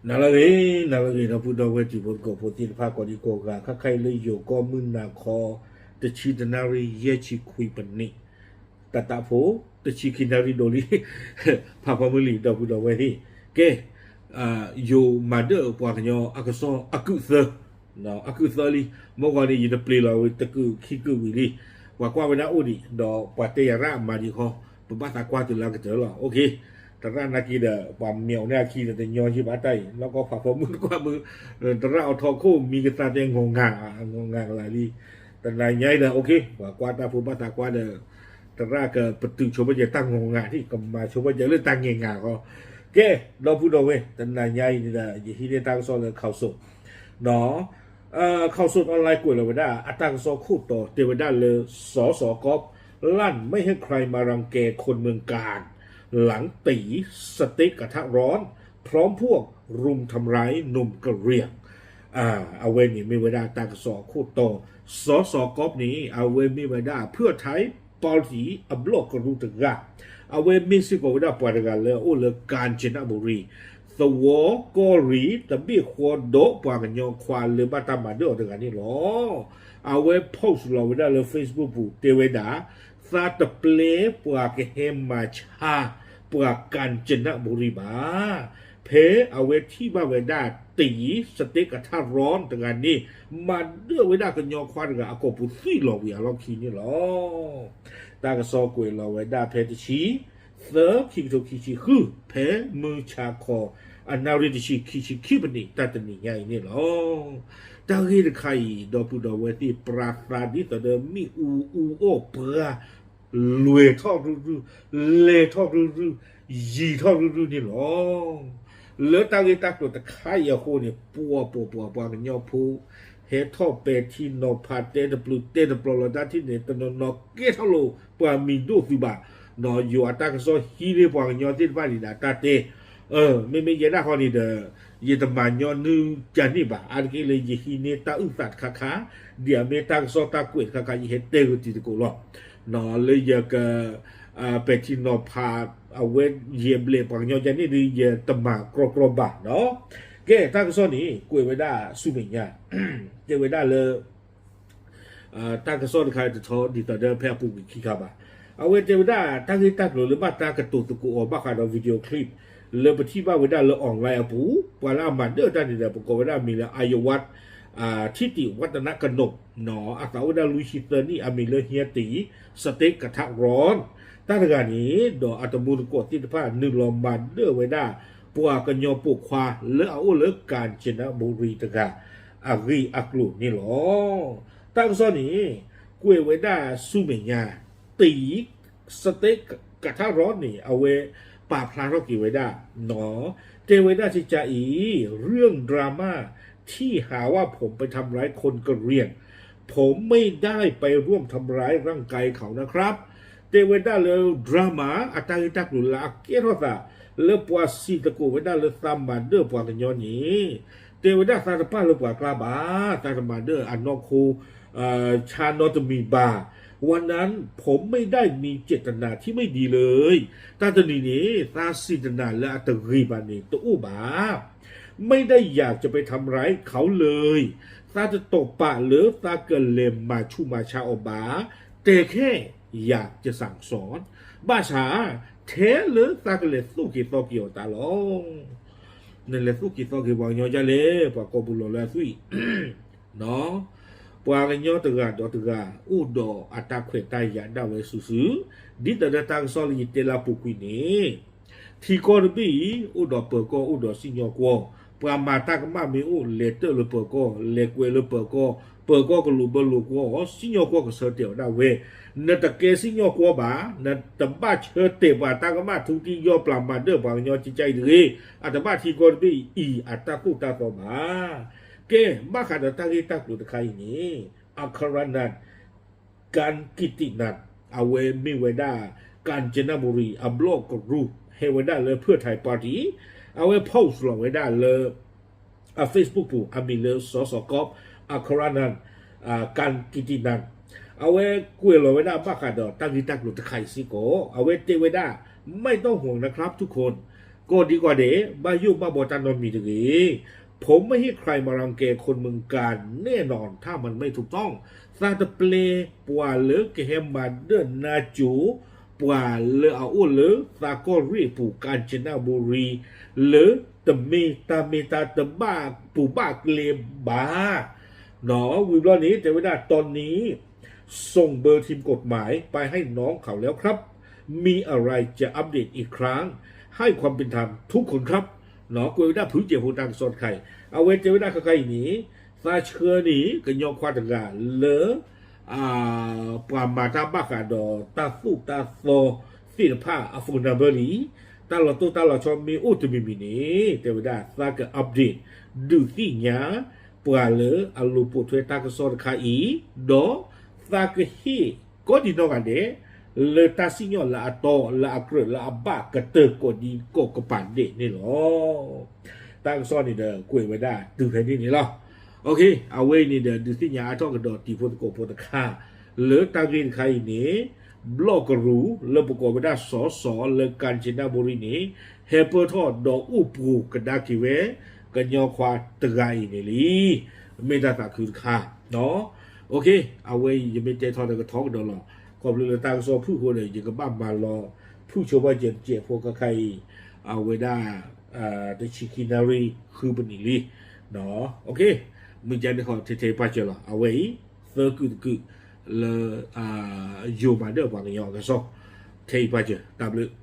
နၤလၢအဂ့ၤ, နၤလၢအဂ့ၤ ဒီပုၢ်ဒီဝဲၢ်တံၤဖိသကိးဖိသ့ၣ်တဖၣ်ကိးဒံကိးဂၤ, ခါခဲအံၤလၢယိၤကီၢ်မုၢ်နၤခီ တဆံတနၣ်ရံၣ် ယဲၢ်ဆံခွံပနံး, တၢ်တၢ်ဖိ တဆံခံနၣ်ရံၣ်ဒိလံ, ဖးဖီမုၢ်လံ ဒီပုၢ်ဒီဝဲၢ်သ့ၣ်, ကဲ, ယိၤမၤဒၢၣ်ပှၤကညီအကစီၣ်အကုၢ်သၢ အကုၢ်သၢလံ, မ့ၢ်ဂီၤန့ၣ် ယတပျ့ၤလီၤဝံၤတကုၢ်ခံကုၢ်ဝံၤလံ, ပှၤကွၢ်ဝဲဒၣ်အိၣ်ဒံး ဒီးပှၤတဲယၤရၣ်အမၤဒံးခီ, ပဘၣ်သးကွၢ်တုၤလၢအကတၢၢ်လီၤ, သရၣ်နာ်က့ဒီး ပှၤမ့ၢ်အီၤန့ၢ်အခံဒီးတညီယံာ်ဘၣ်တၢ်အံၤ, လီၢ်ကီဖးဖီမုၢ်တကွၢ်မုၢ်, သရၣ်အိးထီၣ်ခိၣ်မံကသါတဲ ငီၤငၤ, ငီၤငၤကလၤလံ, တနၤညါအံၤဒီး ပှၤကွၢ်တၢ်ဖိဘၣ်သးကွၢ်ဒီး, သရၣ်ကပတုာ်ဆိ ဘၣ်ယဲ တၢ်ငီၤငၤဒံး ကမၤဆိ ဘၣ်ယဲ လၢတၢ်ငဲၤငၤဃီ, ကဲ, ဒီပုၢ်ဒီဝဲၢ် တနၤညါအံၤန့ၣ်ဒီး ယဟံးန့ၢ်တၢ်ကစီၣ်လၢ Khaosod နီၤ, Khaosod Online ကွဲးလီၤဝဲဒၣ် အတၢ်ကစီၣ်ခိၣ်တီတဲဝဲဒၣ်လၢ สส ก๊อฟ ลั่นไม่ให้ใครมารังแกคนเมืองกาญ หลังตีสเต๊กกระทะร้อน พร้อมพวกรุมทำร้ายหนุ่มกะเหรี่ยง အဝဲန့ၣ်မ့ၢ်ဝဲဒၣ်တၢ်ကစီၣ်အခိၣ်တီ, สส ก๊อฟ န့ၣ် အဝဲမ့ၢ်ဝဲဒၣ် เพื่อไทย party အဘျီၣ်ကရူၢ်တဂၤ, အဝဲမ့ၢ်စ့ၢ်ကီးဝဲဒၣ်ပှၤတဂၤလၢအအိၣ်လၢ ကၣ်စနဘူရံ, သဝီကီၢ်ရ့ၣ် တဘ့ၣ်ဃီဒီးပှၤကညီခွါလၢဘၣ်တၢ်မၤဒၢၣ်အီၤတဂၤန့ၣ်လီၤ. အဝဲ post လီၤဝဲဒၣ်လၢ Facebook ပူၤ တဲဝဲဒၣ်, သးတပျဲပှၤကဟဲမၤဆါ ပှၤကၣ်စနဘူရံဘၣ် ဖဲအဝဲထံၣ်ဘၣ်ဝဲဒၣ်တံၤ စတ့ကထၣ်ရီၣ်တဂၤန့ၣ် မၤဒၢၣ်ဝဲဒၣ်ကညီခွါတဂၤအကိာ်ပူၤသွံၣ်လီၤဝံၤအလီၢ်ခံန့ၣ်လီၤ. တၢ်ကစီၣ်ကွဲးလီၤဝဲဒၣ်ဖဲတဆံသၢ ခံကထိခံဆံဃု ဖဲမုၢ်ဆါခီ အနၣ်ရံၣ်တဆံခံဆံခံပနံး တၢ်တနံၤညါအံၤန့ၣ်လီၤ. တၢ်ဂ့ၢ်တခါအံၤ ဒီပုၢ်ဒီဝဲၢ်သ့ၣ် ပြၤသးဒ်သိးဒီးမ့ၣ်အူအူအီၣ်ပှၤ လွဲၤထီၣ်ရုၢ်ရုၢ်, လဲၤထီၣ်ရုၢ်ရုၢ်, ယံၤထီၣ်ရုၢ်ရုၢ်န့ၣ်လီၤ. လၢတၢ်ဂ့ၢ်တၢ်ကျိၤတခါအံၤအဃိန့ၣ် ပှၤပှၤပှၤပှၤကညီဖိ ဟဲထီၣ်ပဲာ်ထံနီၤဖး တဲတပျုာ်တဲတပျီၤလီၤတၢ်ထံၣ်န့ၣ် တနီၤနီၤကဲထီၣ်လိာ်ပှၤမံၤဒိၣ်သုဘၣ်, ယွၤတၢ်ကစီၣ်ဟံးန့ၢ်ပှၤကညီသ့ၣ်တဖၣ်န့ၣ်ဒီးတၢ်တဲ မ့မ့ၢ်ယဲဒၣ်ဃီန့ၣ်ဒီး ယတမၤညီနုၢ်ကန့ၣ်ဘၣ်, အါတက့ၢ်လၢယဟံးန့ၢ်တၢ်အုၣ်သးတခါခါ, ဒ်အမ့ၢ်တၢ်ကစီၣ်တၢ်ကွဲးတခါခါ ယဟဲတဲဂုာ်တံၤသကိးလီၤ. လၢယက ပဲာ်ထံနီၤဖး အဝဲယဲၢ်ဘျဲၣ်ပှၤကညီကန့ၣ်ဒီး ယတမၤကြီကြီဘၣ်နီၤ. ကဲ တၢ်ကစီၣ်န့ၣ် ကွဲးဝဲဒၣ်ဆူမဲာ်ညါ တဲဝဲဒၣ်လၢ တၢ်ကစီၣ်တခါတထီဒ်သိးဒီးဖဲအပူၤကွံာ်ခံခါဘၣ်. အဝဲတဲဝဲဒၣ် တၢ်ဂ့ၢ်တၢ်ကျိၤလၢဘၣ်တၢ်ကတိၤသကိးအီၤဘၣ်ဃးဒီး video clip လၢပထံၣ်ဘၣ်ဝဲဒၣ်လၢ online အပူၤ, ပှၤလၢအမၤဒၢၣ်တၢ်န့ၣ်ဒီး ပကိးဝဲဒၣ်မံၤလၢ အါယဝး ထံတံးဝးတနးကနိး အသးအိၣ်ဝဲဒၣ်လွံၢ်ဆံသၢနံၣ် အမံၤလၢ ဟံတံး စတ့ကထးရီၣ် တၢ်တဂၤန့ၣ် ဒီးအတံၤသကိးသ့ၣ်တဖၣ် နုာ်လီၤမၤဒၢၣ်ဝဲဒၣ် ပှၤကညီပိာ်ခွါလၢအအိၣ်လၢ ကၣ်စနဘူရံတဂၤ အဂ့ၢ်အကျိၤန့ၣ်လီၤ. တၢ်ကစီၣ်န့ၣ် ကွဲးဝဲဒၣ်ဆူမဲာ်ညါ တံၤ စတ့ကထးရီၣ်န့ၣ် အဝဲပာ်ဖျါထီၣ်က့ၤဝဲဒၣ် တဲဝဲဒၣ်ကကအံၤ เรื่องดราม่าที่หาว่าผมไปทำร้ายคนกะเหรี่ยง ผมไม่ได้ไปร่วมทำร้ายร่างกายเขานะครับ တဲဝဲဒၣ်လၢ drama အတၢ်ဂ့ၢ်တၢ်ကျိၤလၢအကဲထီၣ်သး လၢပှၤစံးသကိးဝဲဒၣ်လၢသးမၤဒၢၣ်ပှၤကညီန့ၣ် တဲဝဲဒၣ်သးတပာ်လၢပှၤကျါဘၣ်, သးတမၤဒၢၣ်အနီၢ်ခိ ဆါနီတမံၤဘၣ်. วันนั้นผมไม่ได้มีเจตนาที่ไม่ดีเลย တၢ်တနံၤန့ၣ် သးစံၣ်တနၤလၢအတဂ့ၤဘၣ်န့ၣ် တအိၣ်ဘၣ်. ไม่ได้อยากจะไปทำร้ายเขาเลย သးတတိာ်ပာ်လၢသးကလဲၤမၤဆူးမၤဆါအီၤဘၣ်, แต่แค่อยากจะสั่งสอน ဘၣ်ဆၣ် ထဲလၢသးကလဲၤသိၣ်က့ၤသီက့ၤအီၤတၢ်လီၤ. နလဲၤသိၣ်က့ၤသီက့ၤပှၤကညီဒ်လဲၣ်, ပှၤကိာ်ပူၤလီၤလၢအသွံၣ် ပှၤကညီတဂၤဒီးတဂၤ အိၣ်ဒီးအတၢ်ခွဲးတၢ်ယာ်ဒၣ်ဝဲစုာ်စုာ်, ဒ်သိးဒီးတၢ်ကစီၣ်လၢယတဲလၢအပူၤကွံာ်န့ၣ် ထံကီၢ်တဘ့ၣ်အံၤ အိၣ်ဒီးပၢၤကီၢ် အိၣ်ဒီးစံၣ်ညီၣ်ကွီၢ်, ပှၤမၤတၢ်ကမၣ်မ့ၢ်အိၣ် လဲၤတၢၣ်လၢပၢၤကီၢ်, လဲၤကွဲးလၢပၢၤကီၢ်, ပၢၤကီၢ်ကလိာ်ဘၢလိာ်ကွီၢ်အီၤ, စံၣ်ညီၣ်ကွီၢ်ကဆၢတဲာ်ဝဲဒၣ်ဝဲ, နတကဲစံၣ်ညီၣ်ကွီၢ်ဘၣ်, နတဘၣ်ဆၢတဲာ်ပှၤတၢ်ကမၣ်ထူတံၢ်ယီၢ်ပျၢ်မၤဒၢၣ်ပှၤကညီကကအံၤတဂ့ၤ, အတဘၣ်ထံကီၢ်တဘ့ၣ်အံၤ အတၢ်သိၣ်တၢ်သီဘၣ်. ကဲ ဘၣ်ဃးဒီးတၢ်ဂ့ၢ်တၢ်ကျိၤတခါအံၤန့ၣ် အကရၣ်နၣ် ကၣ်ကံးတံးနၣ် အဝဲမ့ၢ်ဝဲဒၣ် ကၣ်စနဘူရံ အဘျီၣ်ကရူၢ် ဟဲဝဲဒၣ်လၢ ဖၢၣ်ထၢၣ် party အဝဲ post လီၤဝဲဒၣ်လၢ အ Facebook ပူၤ အမံၤလၢ စီၤစီၤကီး အကရၣ်နၣ် ကၣ်ကံးတံးနၣ် အဝဲကွဲးလီၤဝဲဒၣ်ဘၣ်ဃးဒီးတၢ်ဂ့ၢ်တၢ်ကျိၤတခါအံၤစ့ၢ်ကီး အဝဲတဲဝဲဒၣ် ไม่ต้องห่วงนะครับทุกคน သ ကီၢ်ဒံကီၢ်ဒဲး ဘၣ်ယိၣ်ဘၣ်ဘီတၢ်နီတမံၤတဂ့ၤ. ผมไม่ให้ใครมารังแกคนเมืองกาญแน่นอน ถ้ามันไม่ถูกต้อง သးတပျဲပှၤလၢကဟဲမၤဒၢၣ်နါစိၤ ပှၤလၢအအိၣ်လၢသးကီၢ်ရ့ၣ်ပူၤ ကၣ်စနဘူရံ လၢတမ့ၢ်တၢ်မ့ၢ်တၢ်တဘၣ်ပူၤဘၣ်ကျဲဘၣ် ဝံၤဘျီန့ၣ် တဲဝဲဒၣ် ตอนนี้ส่งเบอร์ทีมกฎหมายไปให้น้องเขาแล้วครับ มีอะไรจะอัปเดตอีกครั้ง ให้ความเป็นธรรมทุกคนครับ ကွဲးဝဲဒၣ်ဖုကဲးဖိတၢ်ကစီၣ်တခါအံၤ အဝဲတဲဝဲဒၣ်ခဲခါအံၤန့ၣ် သးဆှၢန့ၣ် ကညီခွါတဂၤလၢ ပှၤမၤတၢ်ဘၣ်ဃးဒီးတၢ်သိၣ်တၢ်သီသ့ၣ်တဖၣ်အ phone number လံ, တၢ်လီၤတိၢ်တၢ်လီၤဆီမ့ၢ်အိၣ်တမံၤမံၤန့ၣ် တဲဝဲဒၣ်သးက update ဒုးသ့ၣ်ညါ ပှၤလၢအလိၤပိာ်ထွဲတၢ်ကစီၣ်တခါအံၤ, ဒီးသးကဟ့ၣ်ကိးဒံနီၢ်ဂၤဒဲး လၢတၢ်စံၣ်ညီၣ်လၢအတီလၢအကြၢးလၢအဘၣ်ကတၢၢ် ကိးဒံကိးကပၤဒဲးန့ၣ်လီၤ. တၢ်ကစီၣ်န့ၣ်ဒီးကွဲးဝဲဒၣ်တုၤဖဲန့ၣ်န့ၣ်လီၤ. အဝဲအံၤန့ၣ်ဒီး ဒုးသ့ၣ်ညါအါထီၣ်ကဒီးတံၤဖိသကိးဖိတခါ လၢတၢ်ဂ့ၢ်တခါအံၤန့ၣ် ဘျီၣ်ကရူၢ်လၢပကိးဝဲဒၣ်စီၤစီၤလၢ ကၣ်စနဘူရံန့ၣ် ဟဲပၢၢ်ထီၣ်ဒီးအိၣ်ပှိၤကဒါက့ၤဝဲ ကညီခွါတဂၤအံၤန့ၣ်လံ. မ့ၢ်တၢ်သးခုတခါ အဝဲအံၤယမ့ၢ်တဲထီၣ်ဒီးကထီကဒီးလီၤ. ခီဖျိလၢတၢ်ကစီၣ်ဖုၣ်အဃိဒီး ယကဘၣ်မၤလီၤဖုၣ်ဆိဘၣ်စဲးတစဲးဖိခဲခါအံၤ အဝဲဒၣ် တဆံခံနၣ်ရံၣ်ဃုပနံးလံ. မုၢ်ကါန့ၣ်ဃီ ထဲထဲအံၤပၢ်စၢၤလီၤ. အဝဲအံၤ သၢကုာ်တကုာ်လၢ ယိၤမၤဒၢၣ်ပှၤကညီအကစီၣ် ထဲအံၤပၢ်စၢၤ တၢ်ဘျုး